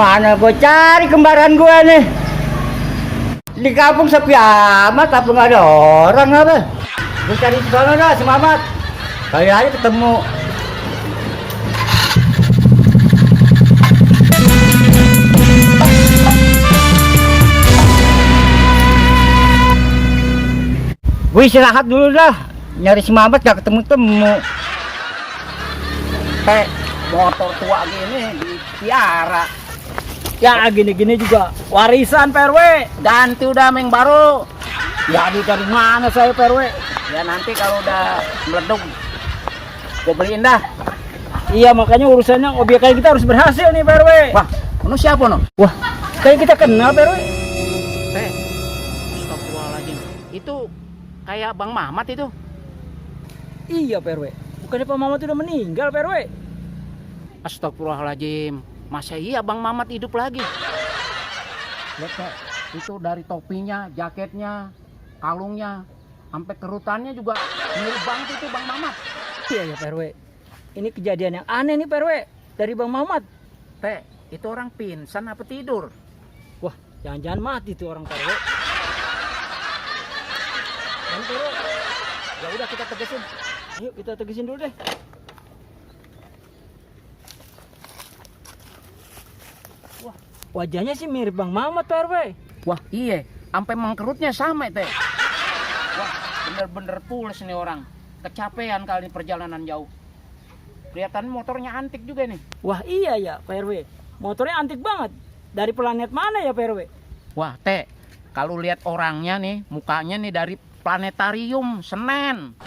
Mana gue cari kembaran gue nih? Di kampung sepi amat, apa nggak ada orang apa? Gue cari di sana dah, si Mamat. Kali aja ketemu. Gue istirahat dulu dah, nyari si Mamat gak ketemu-temu. Kayak motor tua gini dipiara. Ya gini-gini juga warisan PRW. Ganti udah yang baru. Ya dari mana saya PRW? Ya nanti kalau udah meleduk, gue beliin dah. Iya makanya urusannya objek kayak kita harus berhasil nih PRW. Wah, lu siapa no? Wah, kayak kita kenal PRW. Astagfirullahaladzim. Itu kayak Bang Mamat itu. Iya PRW. Bukannya Pak Mamat udah meninggal PRW? Astagfirullahaladzim. Masa iya Bang Mamat hidup lagi? Lihat Teh, itu dari topinya, jaketnya, kalungnya, sampai kerutannya juga mirip banget itu Bang Mamat. Iya ya PRW. Ini kejadian yang aneh nih PRW dari Bang Mamat. Teh, itu orang pingsan apa tidur? Wah, jangan-jangan mati tuh orang PRW. Kan PRW. Ya udah kita tegesin. Yuk kita tegesin dulu deh. Wah, wajahnya sih mirip Bang Mamat PRW. Wah iya, sampai mengkerutnya sama Teh. Wah, bener-bener pules nih orang. Kecapean kali perjalanan jauh. Kelihatan motornya antik juga nih. Wah iya ya PRW. Motornya antik banget. Dari planet mana ya PRW? Wah Teh, kalau lihat orangnya nih, mukanya nih dari planetarium Senen.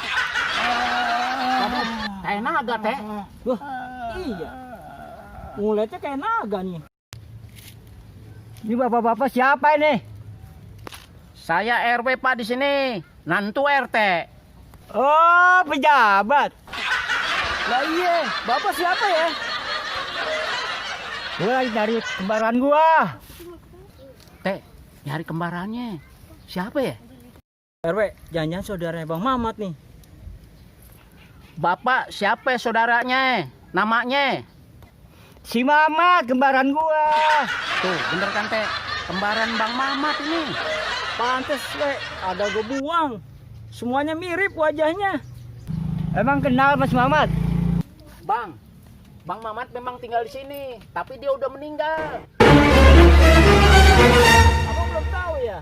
Kayak naga Teh. Wah iya. Mulutnya kayak naga nih. Ini bapak-bapak siapa ini? Saya RW Pak di sini, nantu RT. Oh pejabat. Lah iya, bapak siapa ya? Gue lagi nyari kembaran gua. Teh, nyari kembarannya. Siapa ya? RW, jangan-jangan saudaranya Bang Mamat nih. Bapak siapa saudaranya? Namanya? Si Mamat, kembaran gua. Tuh, bener kan Teh? Kembaran Bang Mamat ini. Pantes, ada gue buang. Semuanya mirip wajahnya. Emang kenal Mas Mamat? Bang Mamat memang tinggal di sini, tapi dia udah meninggal. Abang belum tahu ya?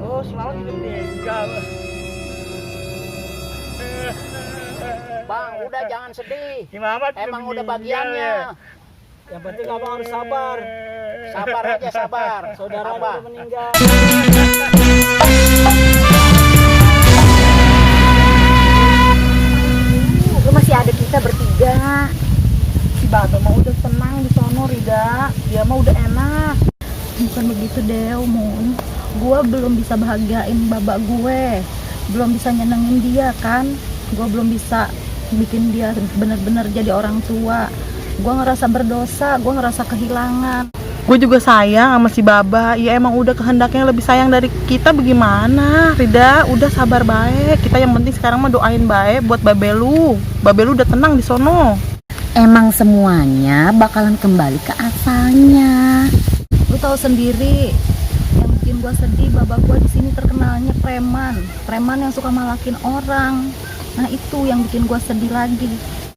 Oh, si Mamat udah meninggal. Bang, udah jangan sedih. Si Mamat emang udah bagiannya. Yang penting abang harus sabar. Sabar aja, sabar. Saudaranya Sabar. udah meninggal. Lu masih ada kita bertiga. Si Babe mah udah tenang di sono Rida. Dia mah udah enak. Bukan begitu Dew, Mun. Gua belum bisa bahagiain babak gue. Belum bisa nyenengin dia kan. Gua belum bisa bikin dia bener-bener jadi orang tua. Gua ngerasa berdosa, gua ngerasa kehilangan. Gue juga sayang sama si Baba. Ya emang udah kehendaknya lebih sayang dari kita, bagaimana Rida? Udah sabar baik. Kita yang penting sekarang mah doain baik buat Babelu. Babelu udah tenang di sono. Emang semuanya bakalan kembali ke asalnya. Lu tahu sendiri, yang bikin gua sedih, baba gua di sini terkenalnya preman. Preman yang suka malakin orang. Nah itu yang bikin gua sedih lagi.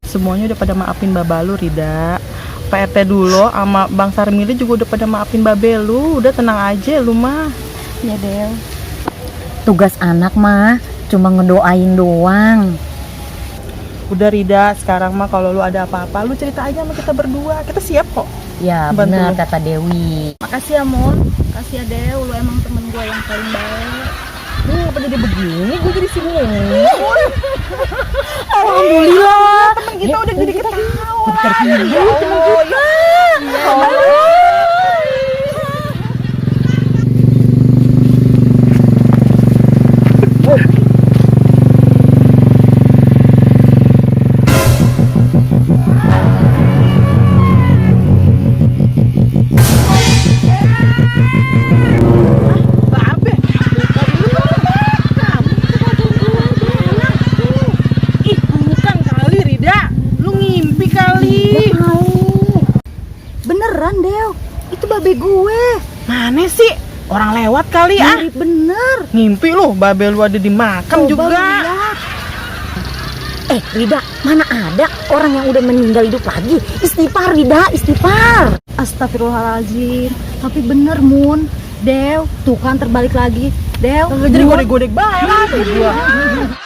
Semuanya udah pada maafin Babalu Rida. PRT dulu sama Bang Sarmili juga udah pada maafin Babelu. Udah tenang aja lu mah. Ya Del. Tugas anak mah cuma ngedoain doang. Udah Rida, sekarang mah kalau lu ada apa-apa lu cerita aja sama kita berdua. Kita siap kok. Ya Bantu benar lu. kata Dewi. Makasih ya Mon. Makasih ya Del. Lu emang temen gua yang paling baik. Apa jadi begini? Gue jadi sini. Alhamdulillah. Temen kita udah jadi ketawa. Ya Allah. Ya Allah. Beneran Del, babe gue. Mana sih? Orang lewat kali ah. Mirip bener. Ngimpi lu, babe lu ada di makam Coba juga. lihat. Rida, mana ada orang yang udah meninggal hidup lagi? Istighfar, Rida, istighfar. Astagfirullahaladzim. Tapi bener, Mun. Dew, tuh kan terbalik lagi. Dew, Jadi godek-godek banget gua.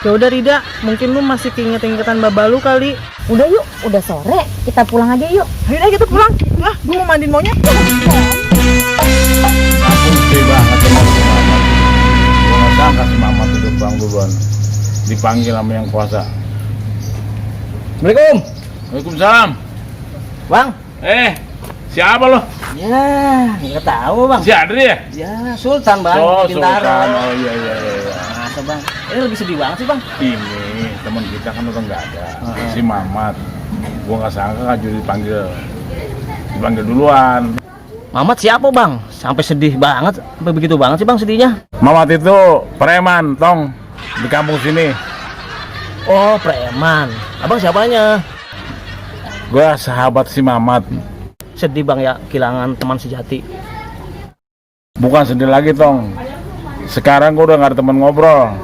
Ya udah Rida, mungkin lu masih keinget-ingetan baba lu kali. udah yuk, udah sore. Kita pulang aja yuk. Ayo deh kita pulang. Lah, gua mau mandiin monyet. Aku gede banget sama si Mamat. Gue gak sangka si Mamat itu bang duluan dipanggil sama yang kuasa. Assalamualaikum. Waalaikumsalam. Bang. Siapa lo? Ya, nggak tahu bang. Si Adri ya? Ya, Sultan bang. Oh, Bintaro. Sultan. Oh iya. Masa bang? Ini lagi sedih banget sih bang. Ini teman kita kan udah nggak ada. Si Mamat. Gue nggak sangka kan jadi dipanggil duluan. Mamat siapa bang? Sampai sedih banget. Sampai begitu banget sih bang sedihnya. Mamat itu preman, tong, di kampung sini. Oh, preman. Abang siapanya? Gue sahabat si Mamat. Sedih bang ya, kehilangan teman sejati. Bukan sedih lagi, tong. Sekarang gue udah nggak ada teman ngobrol.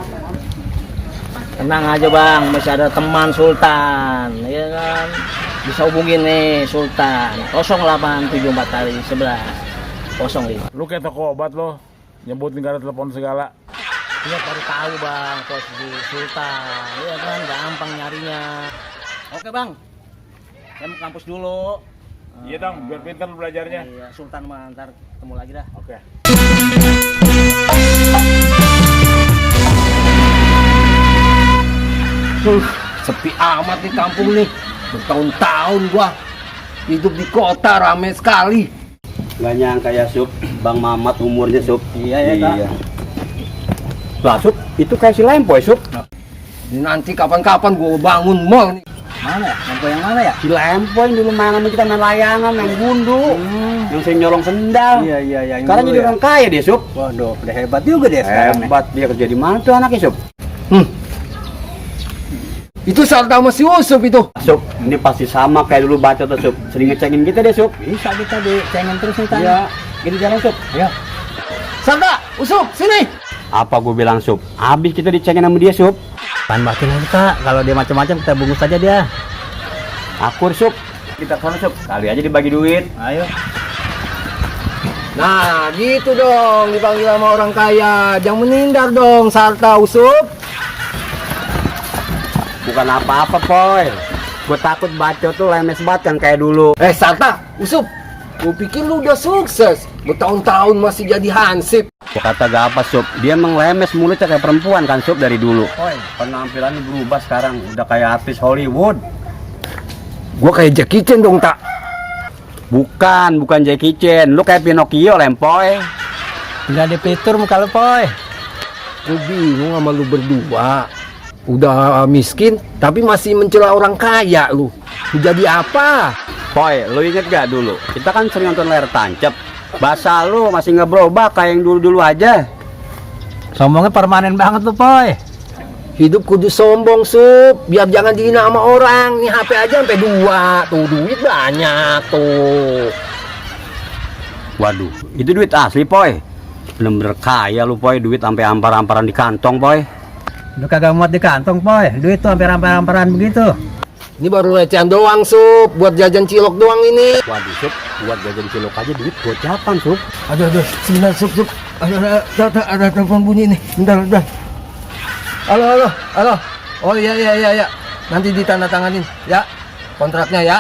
Tenang aja bang, masih ada teman Sultan, ya kan? Bisa hubungin nih Sultan 0874 kali 11 05. Lu kayak toko obat lo, nyebutin gak ada telepon segala. Dia baru tahu bang posisi Sultan, ya kan? Gampang nyarinya. Oke bang, saya mau kampus dulu. Iya dong, biar pintar lu belajarnya. Iya, Sultan mah ntar ketemu lagi dah. Oke. Sepi amat di kampung nih. Bertahun-tahun gua hidup di kota rame sekali. Gak nyangka ya Sup, Bang Mamat umurnya Sup. Iya ya kak. Lah Sup, itu kayak si Lempoy Sup. Nanti kapan-kapan gua bangun mall nih. Mana ya? Lampu yang mana ya? Si Lempoy dulu main sama kita main layangan, main gundu, yang sering nyolong sendal. Iya. Sekarang jadi orang kaya dia Sup. Waduh, udah hebat juga dia sekarang. Hebat dia kerja di mana tuh anaknya Sup? Itu Sarta sama si Usup itu. Sup, ini pasti sama kayak dulu baca tuh Sup. Sering ngecengin kita deh Sup. Bisa kita dicengin terus nih Iya, gini jalan Sup. Ya. Sarta, Usup, sini. Apa gue bilang Sup? Habis kita dicengin sama dia Sup. Pan makin aja kak, kalau dia macam-macam kita bungkus aja dia. Akur Sup. Kita kesana Sup. Kali aja dibagi duit. Ayo. Nah, gitu dong dipanggil sama orang kaya. Jangan menghindar dong, Sarta, Usup. Bukan apa-apa Poy. Gue takut baca tuh lemes banget kan kayak dulu. Sarta, Usup. Gue pikir lu udah sukses. Bertahun-tahun masih jadi hansip. Gua kata gak apa Sup, dia emang lemes mulutnya kayak perempuan kan Sup dari dulu. Poy. Penampilannya berubah sekarang, udah kayak artis Hollywood. Gue kayak Jackie Chan dong, tak? Bukan Jackie Chan, lu kayak Pinocchio Lempoy. Tinggal di fitur muka lu Poy. Gue bingung sama lu berdua. Udah miskin, tapi masih mencela orang kaya lu. Lu jadi apa? Poy, lu inget gak dulu? Kita kan sering nonton layar tancap. Bahasa lu masih nggak berubah kayak yang dulu-dulu aja. Sombongnya permanen banget lu Poy. Hidup kudu sombong, Sup. Biar jangan dihina sama orang. Nih HP aja sampai 2. Tuh, duit banyak tuh. Waduh, itu duit asli Poy. Bener-bener kaya lu Poy, duit sampai ampar-amparan di kantong Poy. Lu kagak muat di kantong Poy. Duit tuh hampir amparan begitu. Ini baru recehan doang, Sup. Buat jajan cilok doang ini. Waduh Sup, buat jajan cilok aja duit gocapan Sup. Aduh, sebentar, Sup. Ada telepon bunyi nih. Bentar. Halo. Oh iya. Nanti ditandatanganin, ya. Kontraknya ya.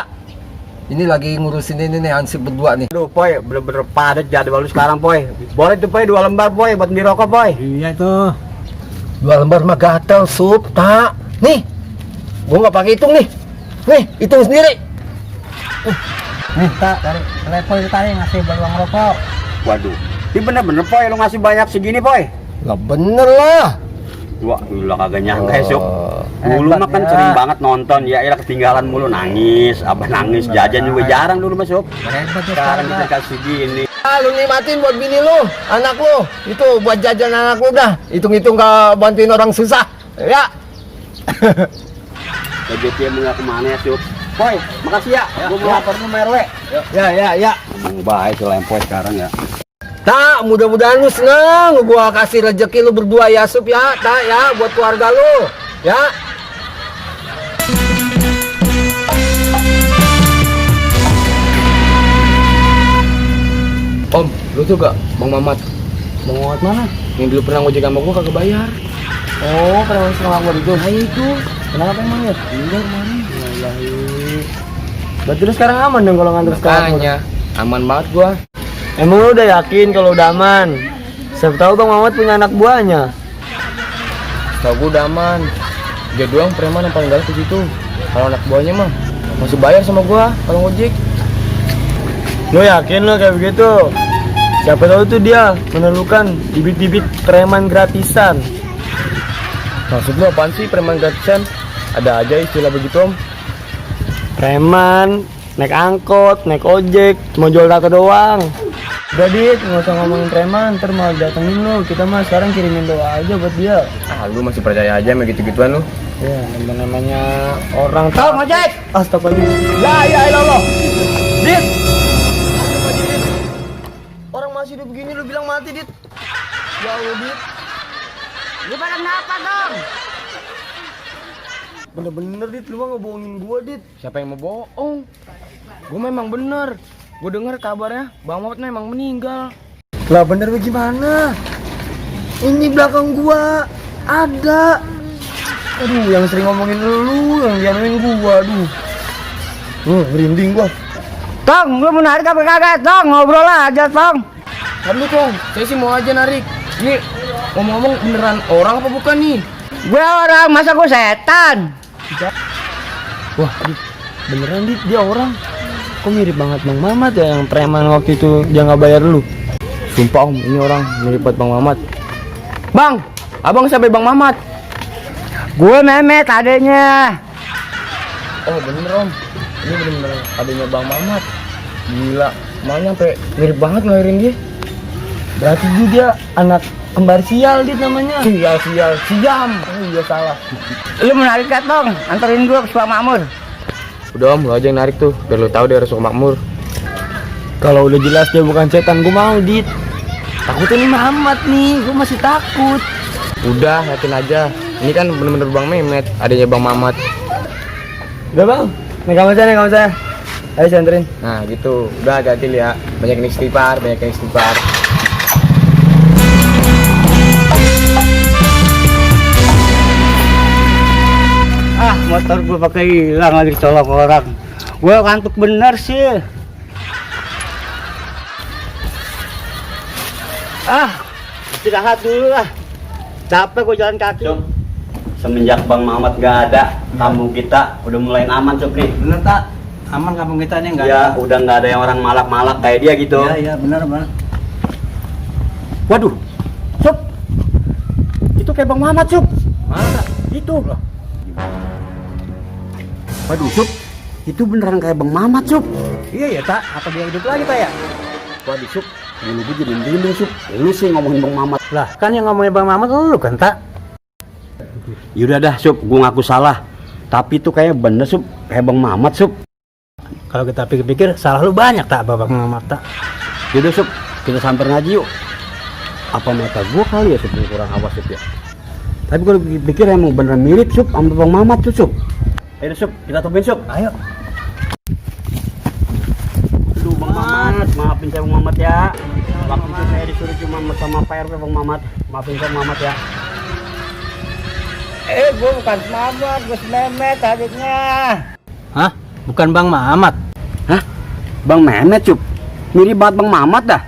Ini lagi ngurusin ini nih, hansip berdua nih. Aduh Poy, bener-bener padat jadwal lu sekarang Poy. Boleh tuh Poy 2 lembar Poy buat beli rokok Poy. Iya tuh. 2 lembar mah gatel, Sup, tak. Nih, gua nggak pakai hitung nih. Nih, hitung sendiri. Nih tak, dari telepon tadi ngasih uang rokok. Waduh, ini bener-bener Poy lu ngasih banyak segini Poy. Lah bener lah. Wah, lu kagak nyangka ya Sup. Dulu Hebat mah kan ya. sering banget nonton, ya elah ketinggalan mulu nangis, abah nangis, jajan juga jarang dulu Mas Sup. Hebat ya Sekarang kita kasih gini. Lu nikmatin buat bini lu, anak lu. Itu buat jajan anak lu dah. Hitung-hitung gak bantuin orang susah. Ya. BBT mau nggak kemana ya Sup? Boy, makasih ya. Gue mau lapor sama RW. Ya. Baik si Lempoy sekarang ya. Tak, mudah-mudahan lu seneng. Gua kasih rezeki lu berdua ya, Sup ya. Tak ya, buat keluarga lu. Ya. Om, lu tuh gak Bang Mamat? Bang Mamat mana? Yang dulu pernah ngojek sama gua kagak bayar. Oh, karyawan sekolah gua itu. Nah itu. Kenapa emang ya? Enggak kemarin. Berarti lu sekarang aman dong kalau nganter sekolah. Makanya, aman banget gua. Emang lu udah yakin kalau udah aman? Siapa tahu Bang Mamat punya anak buahnya. Tau gua udah aman. Dia doang preman yang paling galak di situ. Kalau anak buahnya mah masih bayar sama gua kalau ngojek. Lu yakin lu kayak begitu? Siapa tahu tuh dia menemukan bibit-bibit preman gratisan. Maksud lu apaan sih preman gratisan? Ada aja istilah begitu, Om. Preman, naik angkot, naik ojek, cuma jual data doang. Udah Dit, nggak usah ngomongin preman, ntar malah datengin lu. Kita mah sekarang kirimin doa aja buat dia. Ah, lu masih percaya aja sama gitu-gituan lu. Ya, namanya orang tahu ngojek. Astagfirullah. La ilaha illallah. Dit. Orang masih hidup begini lu bilang mati, Dit. Ya Allah, Dit. Lu pada kenapa dong? Bener-bener, Dit, lu mah ngebohongin gua, Dit. Siapa yang mau bohong? Gua memang bener. Gua dengar kabarnya Bang Mamat memang meninggal. Lah bener bagaimana? Ini belakang gua ada. Aduh, yang sering ngomongin lu, yang dianuin gua, aduh. Merinding gua. Tong, lu mau narik apa kagak? Tong, ngobrol aja, Tong. Kan lu Kong, saya sih mau aja narik. Ini ngomong-ngomong beneran orang apa bukan nih? Gue orang, masa gue setan? Wah, Dit, beneran Dit, dia orang. Kok mirip banget Bang Mamat ya, yang preman waktu itu dia nggak bayar lu. Sumpah Om, ini orang mirip banget Bang Mamat. Bang, abang siapa Bang Mamat? Gue Mehmet adanya. Oh bener Om, ini bener-bener adanya Bang Mamat. Gila, makanya sampai mirip banget ngelahirin dia. Berarti dia anak kembar sial, Dit namanya. Siam. Oh iya salah. Lu menarik gak, Tong? Anterin gue ke Pak Makmur. Udah Om, lu aja yang narik tuh, biar lu tahu dia harus makmur. Kalau udah jelas dia bukan setan, gue mau, Dit. Takutnya ini Mamat nih, gue masih takut. Udah, yakin aja. Ini kan bener-bener Bang Mehmet, adanya Bang Mamat. Udah Bang, naik kamar saya. Ayo saya anterin. Nah gitu, udah hati-hati ya. Banyak yang istighfar. Ah, motor gue pakai hilang lagi colok orang. Gue kantuk bener sih. Istirahat dulu lah. Capek gue jalan kaki. Sup, semenjak Bang Mamat gak ada, kampung kita udah mulai aman, Sup nih. Bener tak? Aman kampung kita nih enggak? Ya, udah nggak ada yang orang malak-malak kayak dia gitu. Iya bener Bang. Waduh, Sup, itu kayak Bang Mamat, Sup. Mana? Itu. Waduh, Sup, itu beneran kayak Bang Mamat, Sup. Iya ya tak? Apa dia hidup lagi tak ya? Waduh, Sup, dulu gue jadi merinding, Sup. Lu sih ngomongin Bang Mamat. Lah kan yang ngomongin Bang Mamat lu kan tak? Yaudah dah, Sup, gue ngaku salah. Tapi itu kayak bener, Sup, kayak Bang Mamat, Sup. Kalau kita pikir-pikir salah lu banyak tak Bapak Mamat tak? Yaudah, Sup, kita samper ngaji yuk. Apa mata gue kali ya, Sup, yang kurang awas, Sup ya. Tapi kalau pikir emang beneran mirip, Sup, sama Bang Mamat tuh, Sup. Ayo, Sup, kita tungguin, Sup. Ayo. Aduh, Bang Mamat, maafin saya Bang Mamat ya. Waktu itu saya disuruh cuma sama Pak RW Bang Mamat. Maafin saya Bang Mamat ya. Gue bukan Mamat, gue si Mehmet adiknya. Hah? Bukan Bang Mamat? Hah? Bang Mehmet, Sup? Mirip banget Bang Mamat dah.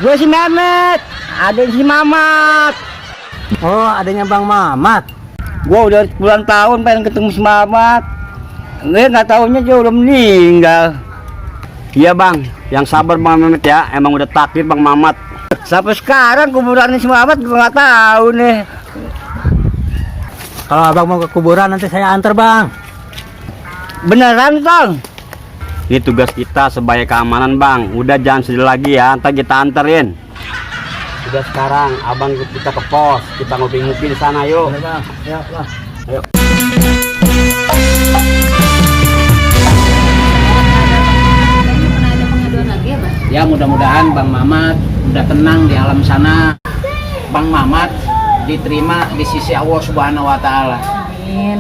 Gue si Mehmet, adik si Mamat. Oh adanya Bang Mamat. Gue udah puluhan tahun pengen ketemu si Mamat. Gue nggak tahunya dia udah meninggal. Iya, Bang. Yang sabar Bang Mehmet ya. Emang udah takdir Bang Mamat. Sampai sekarang kuburan si Mamat gue nggak tahu nih. Kalau abang mau ke kuburan nanti saya antar Bang. Beneran, Tong? Ini tugas kita sebagai keamanan, Bang. Udah jangan sedih lagi ya. Ntar kita anterin. Udah sekarang, abang ikut kita ke pos. Kita ngopi-ngopi di sana, yuk. Bang. Ya Bang. Ayo. Ya mudah-mudahan Bang Mamat udah tenang di alam sana. Bang Mamat diterima di sisi Allah Subhanahu wa taala. Amin.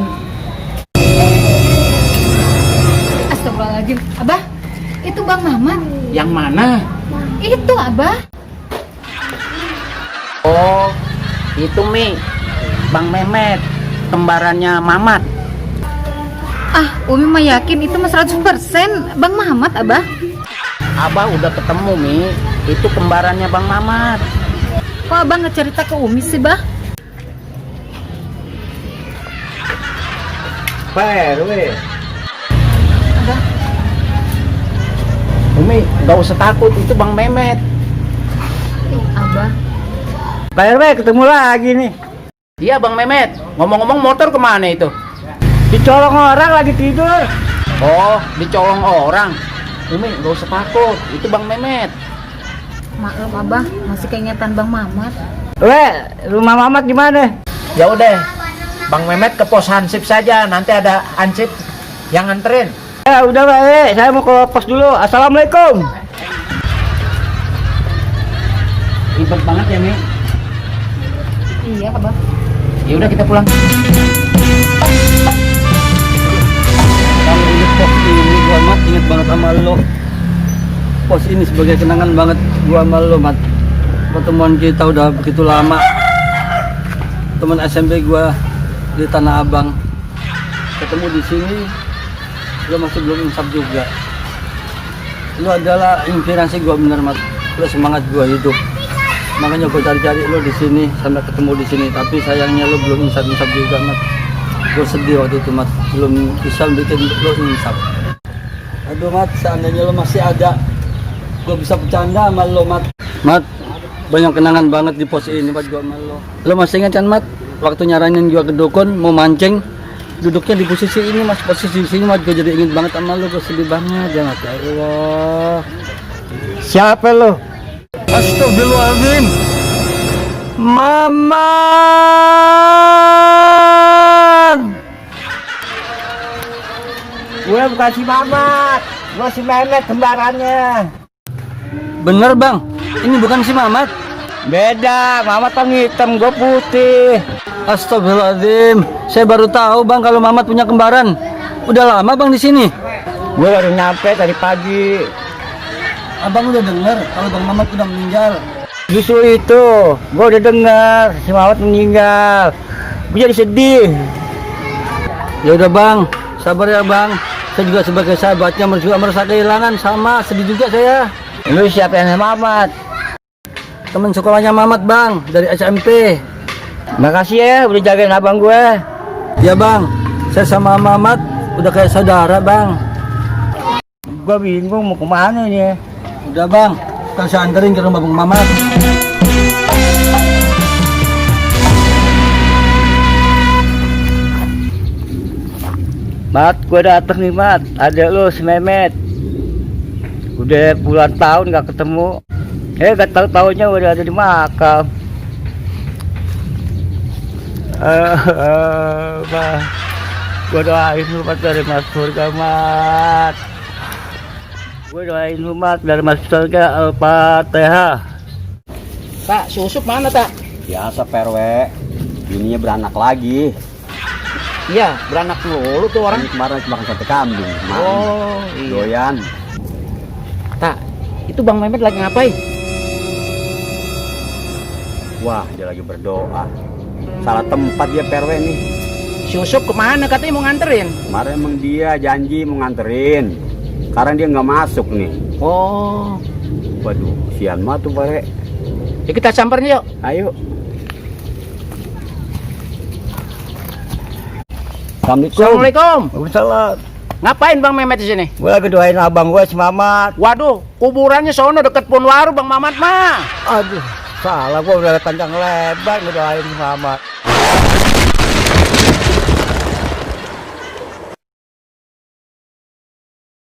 Astagfirullahaladzim. Abah, itu Bang Mamat. Yang mana? Itu Abah. Oh, itu Mi, Bang Mehmet, kembarannya Mamat. Ah, Umi mah yakin itu mah 100% Bang Mamat, Abah. Abah udah ketemu Mi, itu kembarannya Bang Mamat. Kok Abah nggak cerita ke Umi sih, Bah? PRW. Abah, Umi, gak usah takut, itu Bang Mehmet. Abah. PRW ketemu lagi nih. Iya Bang Mehmet, ngomong-ngomong motor kemana itu? Dicolong orang lagi tidur. Oh, dicolong orang. Umi, gak usah takut, itu Bang Mehmet. Maklum Abah, masih keingetan Bang Mamat. Rumah Mamat di mana? Ya udah, Bang Mehmet ke pos Hansip saja, nanti ada Hansip yang nganterin. Ya udah Pak, saya mau ke pos dulu. Assalamualaikum. Ribet banget ya Mi. Iya, Abah. Ya udah kita pulang. Kalau inget pos ini gua Mat, inget banget sama lo. Pos ini sebagai kenangan banget gua sama lo Mat. Pertemuan kita udah begitu lama. Teman SMP gua di Tanah Abang. Ketemu di sini, lo masih belum insaf juga. Lo adalah inspirasi gua bener Mat. Lo semangat gua hidup. Makanya gua cari-cari lo di sini sampai ketemu di sini. Tapi sayangnya lo belum insaf juga Mat. Gue sedih waktu itu Mat, belum bisa bikin lo insaf. Aduh Mat, seandainya lo masih ada, gue bisa bercanda sama lo Mat. Mat, banyak kenangan banget di pos ini Mat gue sama lo. Lo masih ingat kan Mat, waktu nyaranin gue ke dukun mau mancing, duduknya di posisi ini Mas, posisi sini Mat. Gue jadi inget banget sama lo, gue sedih banget ya Mat. Ya Allah. Siapa lo? Astagfirullahaladzim. Mama. Gue bukan si Mamat, gue si Mehmet kembarannya. Bener bang, ini bukan si Mamat. Beda, Mamat kan hitam, gue putih. Astagfirullahaladzim, saya baru tahu bang kalau Mamat punya kembaran. Udah lama bang di sini. Gue baru nyampe tadi pagi. Abang udah dengar kalau bang Mamat udah meninggal. Justru itu, gue udah dengar si Mamat meninggal. Gue jadi sedih. Ya udah bang, sabar ya bang. Saya juga sebagai sahabatnya juga merasa kehilangan, sama sedih juga saya. Lu siapa yang Mamat? Teman sekolahnya Mamat bang, dari SMP. Makasih ya udah jagain abang gue. Ya bang, saya sama Mamat udah kayak saudara bang. Gue bingung mau kemana nih. Udah bang, kan saya anterin ke rumah bang Mamat. Mat, gue dateng nih Mat. Ada lu si Mehmet. Udah puluhan tahun gak ketemu. Gak tahu-taunya udah ada di makam. Gue doain lu Mat dari Mas surga Mat. Gue doain lu Mat dari Mas surga. Al-Fatihah. Tak, susup mana tak? Biasa PRW. Bininya beranak lagi. Iya, beranak mulu tuh orang. Kemarin makan sate kambing. Oh, iya. Doyan. Tak, itu Bang Mehmet lagi ngapain? Wah, dia lagi berdoa. Salah tempat dia PRW nih. Susup kemana katanya mau nganterin? Kemarin emang dia janji mau nganterin. Sekarang dia nggak masuk nih. Oh, Waduh, sian mah tuh PRW. ya kita samperin yuk. Ayo. Assalamualaikum. Waalaikumsalam. Ngapain Bang Mehmet di sini? Gue lagi doain abang gue si Mamat. Waduh, kuburannya sono deket Ponwaru Bang Mamat mah. Aduh, salah gue udah panjang lebar ngedoain si Mamat.